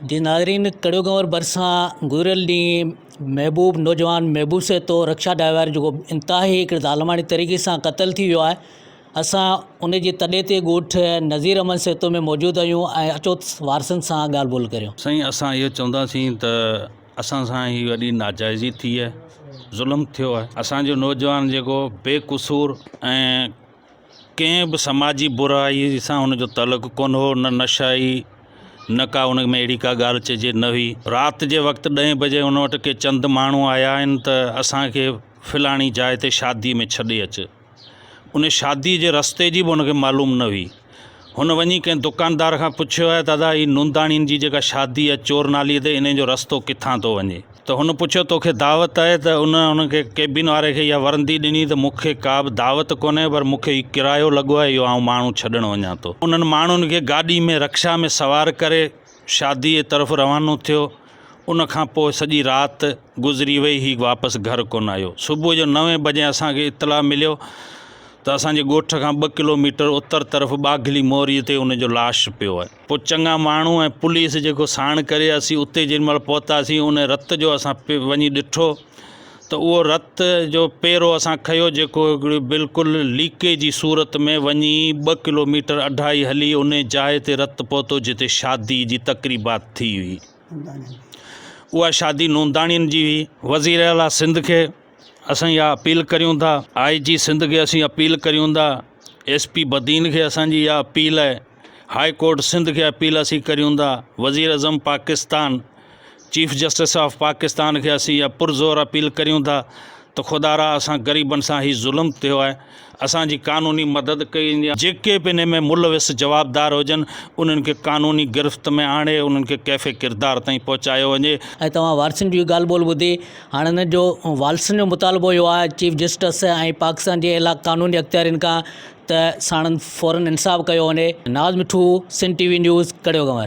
جي ناظرين ڪڙيوگنور ڀرسان گذريل ڏينهن محبوب نوجوان محبوب سهتو رڪشا ڊرائيور جيڪو انتهائي هڪڙي ظالماڻي طريقي سان قتل ٿي ويو آهي اسان ان جي تڏي تي ڳوٺ نظير احمد سهتو ۾ موجود آهيون ۽ اچو وارثن سان ڳالهه ٻولهه ڪريون. سائين اسان اهو چونداسين ته اسان سان هي وڏي ناجائزي ٿي آهي ظلم ٿيو آهي اسان جو نوجوان جيڪو بي قصور ۽ ڪنهن به سماجي برائي سان هن جو تعلق ڪونه هو، نه نشائي، نه ڪا ان ۾ اهڙي ڪا ڳالهه چئجي نه هئي. رات جي وقت ڏهين بجي هن وٽ ڪي چند ماڻهو آيا آهن ته اسان کي فلاڻي جاء تي شادي ۾ ڇڏي اچ. ان شادي جي رستي جي به هن کي معلوم نه هئي. هن وڃي ڪنهن دڪاندار کان پڇيو آهي دادا هي نونداڻين جي جيڪا شادي آهي چور نالي تي انهي جو رستو ڪٿان ٿو وڃي؟ ته هن پڇيو توکي دعوت آهي ته ان هن کي ڪيبن واري کي اها ورندي ڏني ته مون کي ڪا به دعوت ڪونهي پر مون کي هي ڪرايو لڳو آهي اهو آئون ماڻهو ڇڏڻ وڃان ٿو. انهن ماڻهن کي گاڏي ۾ رڪشا ۾ سوار ڪري شادي جي طرف روانو ٿيو. ان کان پوء سڄي رات گذري وئي هي واپس گهر ڪونه آيو. صبح جو نوين بجي اسان کي اطلاع مليو ته اسان جي ڳوٺ کان ٻه ڪلو ميٽر اتر طرف ٻاگهلي موري تي ان جو لاش پيو آهي. پوء چڱا ماڻهو ۽ پوليس جيڪو ساڻ ڪري اسين اتي جيڏي مهل پهتاسين ان رت جو اسان وڃي ڏٺو ته اهو رت جو پيرو اسان کنيو جيڪو هڪڙي بلڪل ليڪي جي صورت ۾ وڃي ٻه ڪلو ميٽر اڍائي هلي ان جاء تي رت پهتو جتي شادي جي تقريبات ٿي هئي اها شادي نونداڻين جي هئي. وزير اعليٰ سنڌ کي اسان اها اپيل ڪريون ٿا آء جي سنڌ کي اسين اپيل ڪريون ٿا ايس پي بدين کي اسان جي اها اپيل آهي هاء ڪورٽ سنڌ کي اپيل اسين ڪريون ٿا وزيراعظم Pakistan chief justice of Pakistan کي اسين اها پرزور اپيل ڪريون ٿا ته خدارا اسان غريبن سان هي ظلم ٿيو آهي اسان جي قانوني مدد ڪئي وڃي جيڪي به انهي ۾ ملوث جوابدار هجن انهن کي قانوني گرفت ۾ آڻي انهن کي ڪيف ڪردار تائين پهچايو وڃي. ۽ توهان وارثن جي ڳالهه ٻولهه ٻڌي هاڻ انهن جو وارثن جو مطالبو اهو آهي چيف جسٽس ۽ پاڪستان جي اعليٰ قانوني اختيارين کان ته ساڻن فورن انصاف ڪيو وڃي. Naz Mithu, Sindh T V news, Karyo Ganwar.